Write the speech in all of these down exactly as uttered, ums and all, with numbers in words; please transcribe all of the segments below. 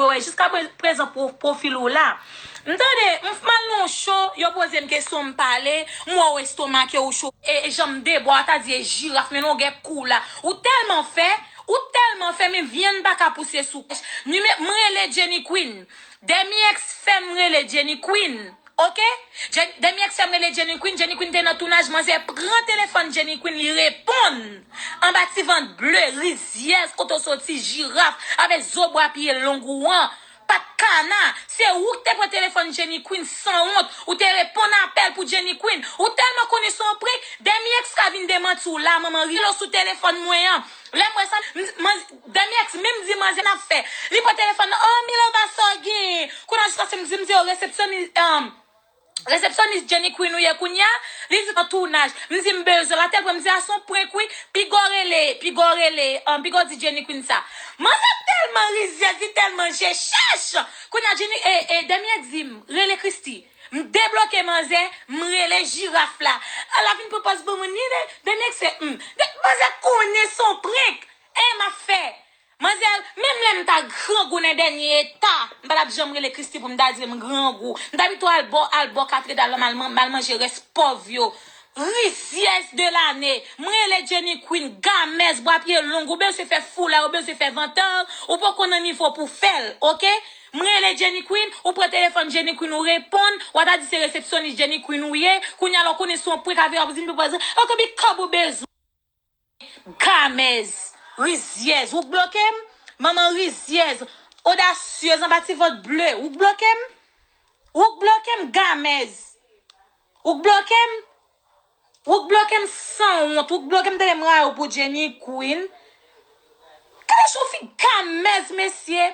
wè jiska pre- prezan pwo- pwofil ou la. M tande, m f- m al nan yon show, yo poze m kesyon, m pale, m wè w estomake w cho, e, e janm debwa, ta di e jiraf, men longè kou la. Ou tèlman fè, ou tèlman fè, men vyann pa ka pouse sou kòch. Nime- m rele Jenny Queen. Demi X fè m rele Jenny Queen. Oke? Jen- Demi X fè m rele Jenny Queen. Jenny Queen te nan tounaj. Manzè pran telefòn Jenny Queen, li reponn. Anba ti vant ble, rizyèz, kote w soti, jiraf, avèk zo bwa pye long ou an. Pat kana, se ou k te pran telefòn Jenny Queen sanwont, ou te reponn apèl pou Jenny Queen. Ou tèlman konnen se yon prank, Demi X ka vin demanti w la, manman rele w sou telefòn mwen an. Lè m wè sa, m- man- Demi X menm di manzè n ap fè. Li pran telefòn nan, oh, Milova sa w gen. Kounye a jiskaske m di, m di yo resepsyonis, um, resepsyonis Jenny Queen ou ye kounye a, li di nan tounaj. M di m bezwen l, atèl pwen m di a se yon prank wi, piga w rele, piga w rele, um, piga w di Jenny Queen sa. Manzè tèlman rizyèz, li tèlman je chèch. Kounye a Jenny, e, e, Demi X di m, rele Christie. M debloke manzè, m rele jiraf la. Ala vin pran pòz ban mwen ni de, Demi X se, hmm. De- Manzè konnen se yon prank. E m ap fè. Manzè, menm lè m ta grangou nan dènye eta, m pa t ap janm rele Christie pou m ta di m grangou. M ta pito al bò, al bò katedral la, m al man- m al manje rès pòv yo. Rizyèz de lane, m rele Jenny Queen, gamèz, bwa pye long, ou bezwen fè foulay, ou bezwen fè vantay, ou poko nan nivo pou fè l, oke? M rele Jenny Queen, ou pran telefòn Jenny Queen, ou reponn, w a ta di se resepsyonis Jenny Queen ou ye, kounye a la w konnen se yon prank avè w ap di m pou pran, oke, bi kòb ou bezwen. Gamèz, rizyèz, ou k bloke m? Manman rizyèz, odasyèz, anba ti vant ble, ou k bloke m? Ou k bloke m, gamèz? Ou k bloke m? Ou k bloke m sanwont, ou k bloke m tande m rayi w pou Jenny Queen. Gade jan w fin gamèz, mesye.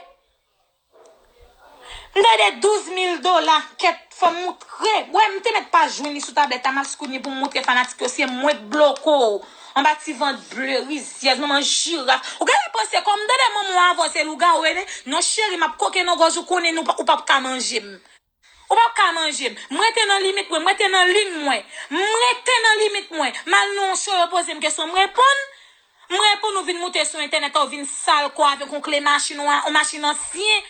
M tande douz mil dola, kèt, fò m moutre. Wè, m te mèt pa jwenn li sou tablèt la, m ap skounye pou m moutre fanatik yo, se mwen k bloke w. Anba ti vant ble, rizyèz, manman jiraf. Ou genlè panse kòm m tande manman w avan se lougawou, e, non, cheri, m ap koke nan gòj ou, konnen nou pa- ou p ap ka manje m. Ou p ap ka manje m. M rete nan limit mwen, m rete nan liy mwen. M rete nan limit mwen. M al nan yon show, yo poze m kesyon, m reponn. M reponn, ou vin moute sou entènèt, ou vin sal kò avèk yon kle machin, yon, yon machin ansyen.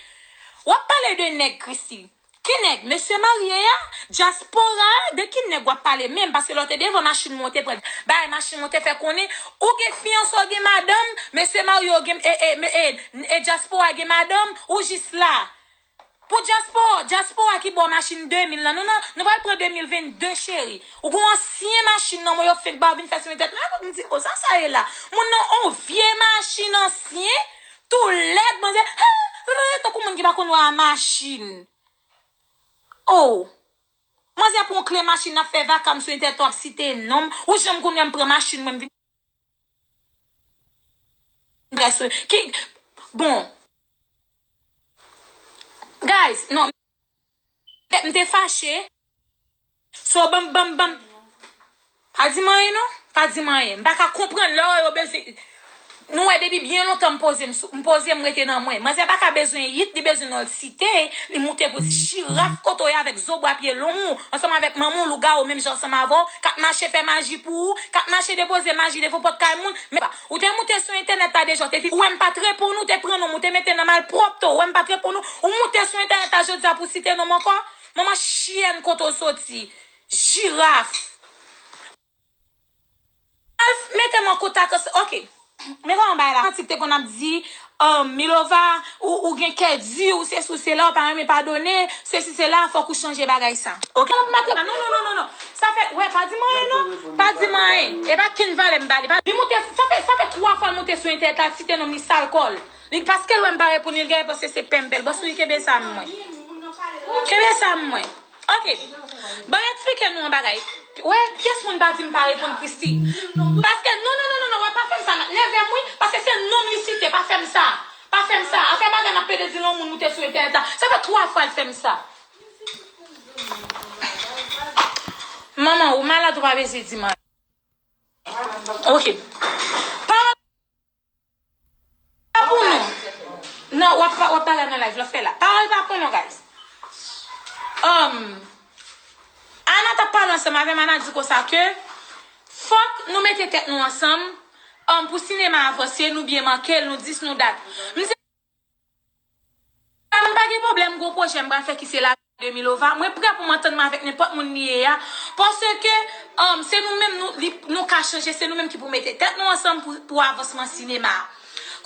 W ap pale de nèg, Christie. Ki nèg? Mesye marye a? Dyaspora a? De ki nèg w ap pale menm? Paske lè w te devan machin mwen, ou te pran bagay machin mwen, ou te fè konnen ou gen fiyanse, ou gen madanm, mesye marye, ou gen, e, e, e, e, e dyaspora gen madanm, ou jis la. Pou dyaspora, dyaspora ki bò machin de mil lan, nou nan, nou pral pran de mil vennde, cheri. Ou gon ansyen machin nan men w, yo fenk ba w, vin fè sou entènèt la, m di, o, sa sa ye la? Moun nan, on vye machin ansyen, tou lèd, manzè, ha, tankou moun ki pa konn wè a machin. O, manzè pran kle machin, ap fè vakam sou entènèt, w ap site non m, ou janm konnen m pran machin mwen, m vin Guys, ki, bon. Guys, non. M te fache. So, ban m, ban m, ban m. Pa di m anyen, non. Pa di m anyen. M pa ka konprann lè yo bezwen. Nou wè, depi byen lontan m poze m sou, m poze m rete nan mwen. Manzè pa ka bezwen it, li bezwen non l site, li moute pou jiraf kote w ye avèk zo bwa pye long ou, ansanm avèk manman w lougawou, menm jan ansanm avè w, k ap mache fè maji pou ou, k ap mache depoze maji devan pòt kay moun. Men pa, ou te moute sou entènèt la deja, ou te fi, ou wè m pa t reponn ou, ou te pran non m, ou te mete nan malpwòpte, ou wè m pa t reponn ou, ou moute sou entènèt la jodi a pou site non m ankò? Manman chyèn kote w soti. Jiraf. Al mete m an kontak ansanm. Ok. Men kòman bagay la? Fanatik te konn ap di, um, Milova, ou, ou gen kè di, ou sesi, ou sela, ou pa renmen padone, sesi, sela, fòk ou chanje bagay sa. Ok? Non, non, non, non, non. Sa fè, wè, pa di m anyen, non. Pa di m anyen. E pa kenn valè m ba li. Pa, li moute, sa fè, sa fè twa fwa l moute sou entènèt la, site non m, li sal kò l. Li, paske l wè m pa reponn li, l genlè panse se pèmpèl. Bòs, wi, kenbe sa m mwen. Kenbe sa m mwen. Ok. Ban m eksplike nou yon bagay. Wè, pyès moun pa di m pa reponn Christie. Paske, non, non, non, non, non, wè, pa fè m sa, n ap nève m, wi. Paske se non m li site, pa fè m sa. Pa fè m sa. Afè bagay n ap pede di nan moun moute sou entènèt la. Sa fè twa fwa l fè m sa. Manman, ou malad, ou pa bezwen di m anyen. Ok. Pawòl pa pou nou. Non, w ap, w ap pale nan live, l ap fè la. Pawòl pa pou nou, guys. Um, Ana t ap pale ansanm avè m, Ana di konsa ke fòk nou mete tèt nou ansanm, um, pou sinema avanse, nou byen make l, nou dis nou dat. M di, Gen pwoblèm, gwo pwojè m pral fè ki se la de Milova. Mwen prè pou m antann mwen avèk nenpòt moun li ye a. Paske um, se nou menm nou, li, nou ka chanje, se nou menm ki pou mete tèt nou ansanm pou, pou avansman sinema a.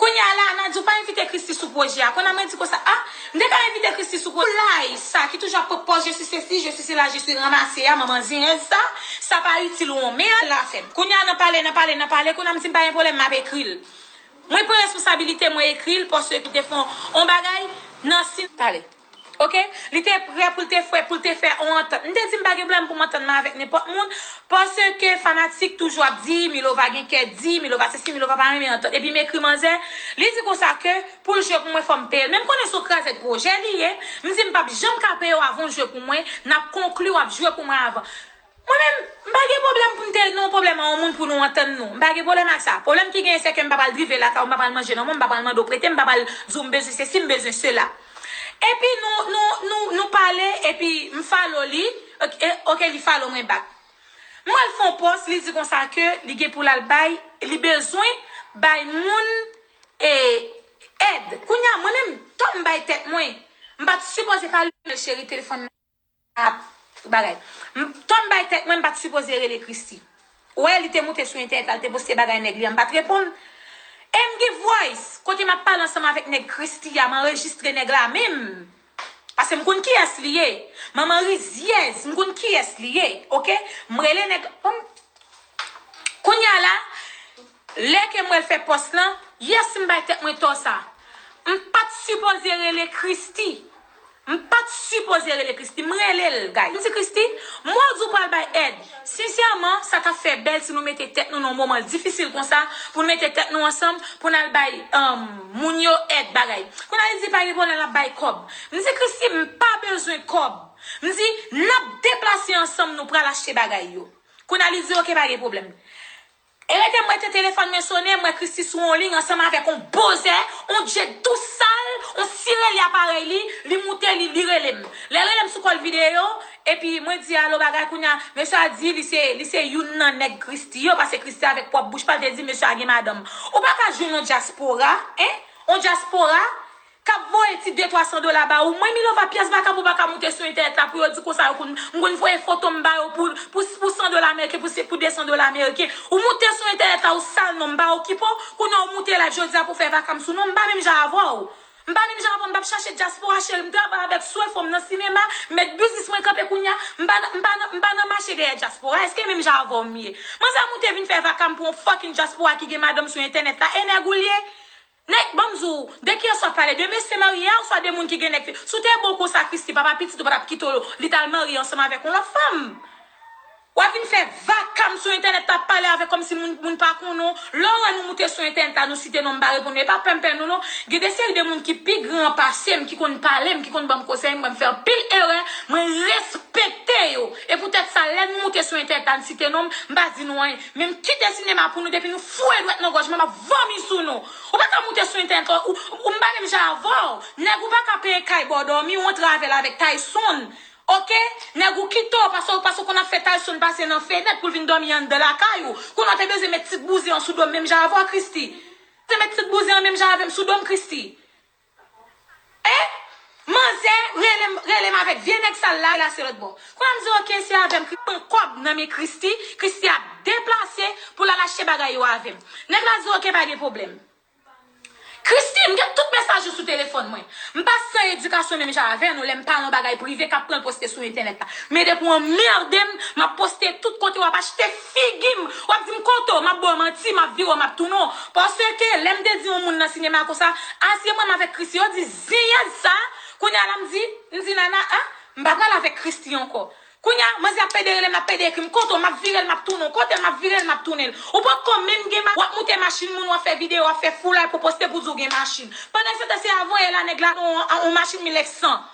Kounye a la, Nadia, ou pa envite Christie sou pwojè a. Kounye a mwen di konsa, ah, m te ka envite Christie sou pwojè. Lay sa ki toujou ap pòz, je suis ceci, je suis cela, je suis ranmase a, manman zenyèz sa, sa pa itil ou yon mèd la fè m. Kounye a nan pale, nan pale, nan pale, kounye a m di m pa gen pwoblèm, m ap ekri l. Mwen pran responsabilite mwen ekri l paske te fè yon bagay nan sin pale. Oke? Li te prè pou l te fè, pou l te fè yon antant. M te di m pa gen pwoblèm pou m antann mwen avèk nenpòt moun paske fanatik toujou ap di Milova gen kè di, Milova sesi, Milova pa renmen antant. Epi m ekri manzè, li di konsa ke pou l jwe pou mwen fò m peye l. Men m konnen se yon krazèt pwojè li ye. M di m p ap janm ka peye w avan w jwe pou mwen, n ap konkli w ap jwe pou mwen avan. Mwen menm, m pa gen pwoblèm pou m te nan yon pwoblèm a yon moun pou nou antann nou. M pa gen pwoblèm ak sa. Pwoblèm ki genyen, se ke m pa pral drive lakay ou, m pa pral manje nan men w, m pa pral mande w prete, m pa pral di w m bezwen sesi, m bezwen sela. Epi nou, nou, nou, nou pale, epi m follow li, oke, oke, li follow mwen back. M al fè yon pòs, li di konsa ke li gen pou l al bay, li bezwen bay moun e, èd. Kounye a, mwen menm, tan m bay tèt mwen, m pa t sipoze pale, cheri, telefòn nan ap bagay. M, tan m bay tèt mwen, m pa t sipoze rele Christie. Ou wè, li te moute sou entènèt la, li te poste bagay nèg li an, m pa t reponn. E m gen voice, kote m ap pale ansanm avèk nèg Christie a, m anrejistre nèg la menm. Paske m konn kiyès li ye. Manman rizyèz, m konn kiyès li ye, oke? M rele nèg, bon, kounye a la, lè ke m wè l fè pòs lan, yes, m bay tèt mwen tò sa. M pa t sipoze rele Christie. M pa t sipoze rele Christie. M rele l, guys. M di, Christie, m wè w di w pral bay èd. Sensèman, sa t ap fè bèl si nou mete tèt nou nan yon moman difisil konsa, pou n mete tèt nou ansanm, pou n al bay um, moun yo èd bagay. Kounye a li di pa gen pwoblèm, l ap bay kòb. M di, Christie, m pa bezwen kòb. M di, n ap deplase ansanm, nou pral achte bagay yo. Kounye a li di, oke, pa gen pwoblèm. E rete m rete telefòn mwen sonnen, m wè Christie sou yon liy ansanm avèk yon bozè, yon djed tou sal, yon sirelya parèy li, li moute li, li rele m. Lè l rele m sou kòl videyo, epi mwen di alo bagay kounye a, mesye a di li se, li se youn nan nèg Christie yo, paske Christie avèk pwòp bouch pa l te di mesye a gen madanm. Ou pa ka jwenn yon dyaspora, en? Yon dyaspora k ap voye ti de twa san dola ba ou. Mwen, Milova, pyès vakabon pa ka moute sou entènèt la pou yo di konsa yo konn, m konn voye foto m ba yo pou, pou, pou san dola ameriken, pou, pou de san dola ameriken. Ou moute sou entènèt la, ou sal non m, m pa okipe w. Kounye a ou moute live jodi a pou fè vaka m sou non m, m pa menm jan avè w. M pa menm jan avè w, m p ap chache dyaspora, cheri. M travay avèk Swefo, m nan sinema, m met biznis mwen kanpe kounye a. M pa nan, m pa nan, m pa nan mache dèyè dyaspora. Èske menm jan avè w m ye? Manzè moute vin fè vaka m pou yon fucking dyaspora ki gen madanm sou entènèt la. E nèg ou l ye? Nèg, ban m di w, de kiyès w ap pale? De mesye marye a oswa de moun ki gen nèg? Si w te bon konsa, Christie, papa pitit ou pa t ap kite w, li t al marye ansanm avèk yon lòt fanm. W ap vin fè vaka m sou entènèt, t ap pale avèk kòmsi moun, moun pa konnen w. Lè w wè nou moute sou entènèt la, nou site non m, m pa reponn nou. E pa pè m pè nou non. Gen de seri de moun ki pi gran pase m, ki konn pale m, ki konn ban m konsèy, mwen m fè anpil erè, mwen respekte yo. E poutèt sa, lè nou moute sou entènèt la, n site non m, m pa di nou anyen. Men m kite sinema pou nou, depi nou foure dwèt nan gòj mwen, m ap vòmi sou nou. Ou pa ka moute sou entènèt la, ou, ou m pa menm jan avè w. Nèg ou pa ka peye kay ba w dòmi, ou antre avè l avèk Tyson. Oke? Nèg ou kite w, paske, paske w konn ap fè Tyson pase nan fenèt pou l vin dòmi anndan lakay ou. Kounye a w te bezwen met ti bouzen an sou do m menm jan avè w, Christie. Te met ti bouzen an menm jan avè m sou do m, Christie. E manzè rele m, rele m avèk vye nèg sal la, la se lòt bò. Kounye a m di, oke, se avè m ki pran kòb nan men Christie, Christie ap deplase pou l al achte bagay yo avè m. Nèg la di, oke, pa gen pwoblèm. Christie, m gen tout mesaj ou sou telefòn mwen. M pa san edikasyon menm jan avè nou, lè m pale yon bagay prive k ap pran l poste sou entènèt la. Men depi w anmède m, m ap poste tout kote w ap achte figi m. W ap di m kote w, m ap ba w manti, m ap vire w, m ap tounen w. Paske lè m te di yon moun nan sinema konsa, asye mwen m avèk Christie, yo di, zenyèz sa, kounye a la m di, m di Nana, a, m pa pral avèk Christie ankò. Kounye a, manzè ap pede rele m, l ap pede ekri m, kote w, m ap vire l, m ap tounen w, kote l, m ap vire l, m ap tounen l. Ou potko menm gen ma-, w ap moute machin moun, w ap fè videyo, w ap fè foulay pou poste pou di w gen machin. Pandan se tan se a voye la nèg la nan yon, yon machin mil nèf san.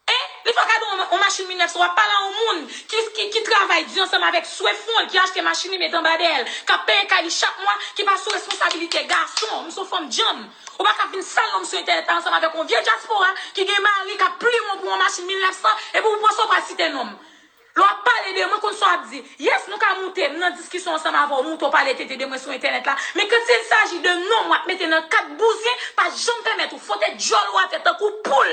Hein? Li fè w kado yon, yon machin mil nèf san, w ap pale a yon moun ki, ki, ki travay di ansanm avèk Swefo l, ki achte machin li met anba dèyè l, k ap peye kay li chak mwa, ki pa sou responsabilite gason. M se yon fanm djanm. Ou pa ka vin sal non m sou entènèt la ansanm avèk yon vye dyaspora ki gen mari k ap plim ou pou yon machin mil nèf san, epi ou panse w pral site non m. Lè w ap pale de mwen, konn sa w ap di. Yes, nou ka moute, m nan diskisyon ansanm avè w, moute w pale tete de mwen sou entènèt la. Men quand il s'agit de non m w ap mete nan kat bouzen, pa janm pèmèt ou fwote dyòl ou atè tankou poul.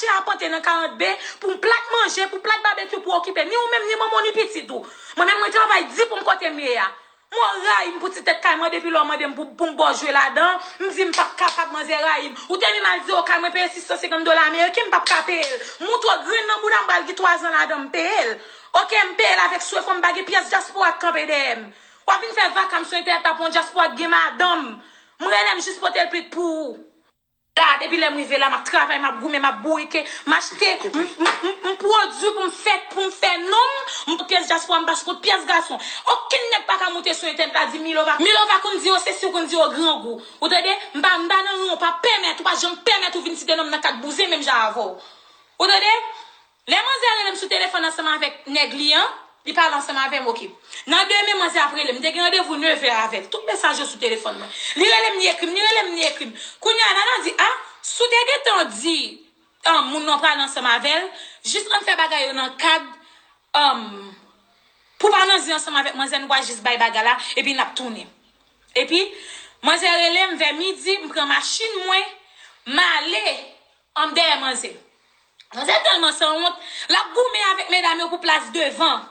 Mache apante nan karant B pou plat manje, pou plat babekyou pou okipe ni ou menm, ni manman w, ni pitit ou. Mwen menm mwen travay di pou m kote m ye a. Mwen rayi m pou ti tèt kay mwen depi lè w mande m pou, pou m ba w jwe ladan, m di m p ap kapab, manzè rayi m. Ou te vin al di okay mwen peye sis san senkant dola ameriken, m p ap ka peye l. M twò grenn nan bouda m, m pral gen twa zan ladan m peye l. Oke, m peye l avèk swe frè m, m pa gen pyès dyaspora k kanpe dèyè m. W ap vin fè vakam sou entènèt la pou yon dyaspora k gen madanm. M rele m jis pote l pik pou ou. La, depi lè m rive la, m ap travay, m ap goumen, m ap bourike, m achte, m, m, m, m pwodui pou m fè, pou m fè non m, m pot pyès dyaspora, m pa sou kont pyès gason. Okenn nèg pa ka moute sou entènèt la di Milova, Milova konn di yo sesi, ou konn di yo grangou. Ou tande? M pa, m pa nan ranyon, ou pa pèmèt, ou pa janm pèmèt ou vin site non m nan kad bouzen menm jan avè w. Ou tande? Lè manzè rele m sou telefòn ansanm avèk nèg li an, li pale ansanm avè m, oke. Nan demen, manzè ap rele m. M te gen randevou nevè avè l. Tout mesaj yo sou telefòn mwen. Li rele m, li ekri m, li rele m, li ekri m. Kounye a, Nana di, a, si w te gentan di um, moun nan w prale ansanm avè l, jis ann fè bagay yo nan kad um, pou pa nan zen ansanm avèk manzè, nou pral jis bay bagay la, epi n ap tounen. Epi, manzè rele m vè midi, m pran machin mwen, m ale ann dèyè manzè. Manzè tèlman sanwont, l ap goumen avèk medam yo pou plas devan.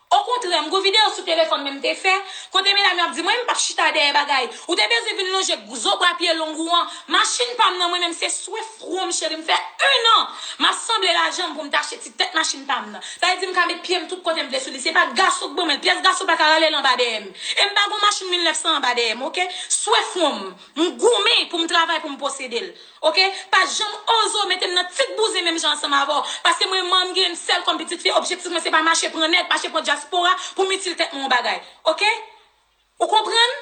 Okontrè, m gon videyo sou telefòn mwen m te fè, kote medam yo ap di mwen, m p ap chita dèyè bagay. Ou te bezwen vin lonje zo bwa pye long ou an. Machin pa m nan mwen menm, se swe fwon m, cheri, m fè en an m ap sanble lajan m pou m t achte ti tèt machin pa m nan. Sa vle di m ka met pye m tout kote m vle sou li. Se pa gason k ban mwen l. Pyès gason pa ka rale l anba dèyè m. E m pa gon machin mil nèf san anba dèyè m, oke? Swe fwon m. M goumen pou m travay pou m posede l. Oke? Pa janm oze w mete m nan tit bouzen menm jan ansanm avè w. Paske mwen, manman m gen m sèl kòm pitit fi, objektif mwen se pa mache pran nèg, mache pran dyaspora pou m itil tèt mwen yon bagay. Oke? Ou konprann?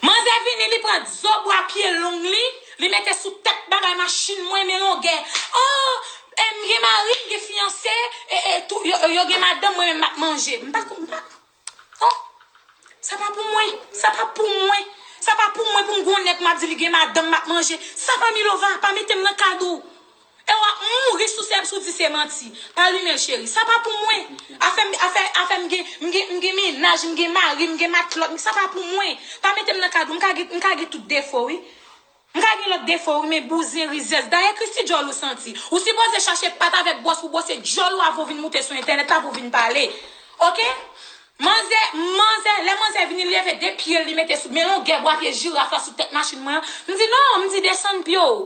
Manzè vini, li pran zo bwa pye long li, li mete sou tèt bagay machin mwen, men longè. Oh, e m gen mari, m gen fiyanse, e, e, tou, yo, yo gen madanm, mwen menm m ap manje. M pa, m pa, non. Sa pa pou mwen. Sa pa pou mwen. Sa pa pou mwen pou m gon nèg m ap di li gen madanm m ap manje. Sa pa Milova, pa mete m nan kad ou. E w ap mouri sou sèb si w di se manti. Pa limen l, cheri. Sa pa pou mwen. Afè m, afè, afè m gen, m gen, m gen mennaj, m gen mari, m gen matlòt. Sa pa pou mwen. Pa mete m nan kad ou. M ka gen, m ka gen tout defo, wi. M ka gen lòt defo, wi, men bouzen, rizèz. Dayè, Christy, djòl ou santi. Ou sipoze chache pat avèk bwòs pou bwose djòl ou avan w vin moute sou entènèt la pou w vin pale. Oke? Manzè, manzè, lè manzè vini, li leve de pye l, li mete sou, men longè bwa pye jiraf la sou tèt machin mwen an. M di, non, m di, desann pye w.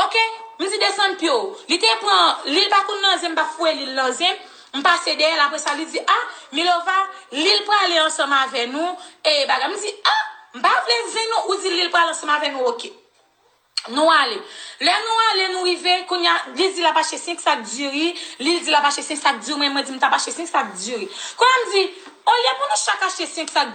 Oke? M di, desann pye w. Li te pran, li pa konn nan zen, m pa foure li nan zen. M pase dèyè l, apre sa, li di, a, Milova, li l prale ansanm avè nou, e bagay. M di, a, m pa vle zen non, ou di li l prale ansanm avè nou, oke. Nou ale. Lè nou ale, nou rive, kounye a, li di l ap achte senk sak diri, li di l ap achte senk sak diri, mwen, mwen di m t ap achte senk sak diri. Kounye a m di, olye pou nou chak achte senk sak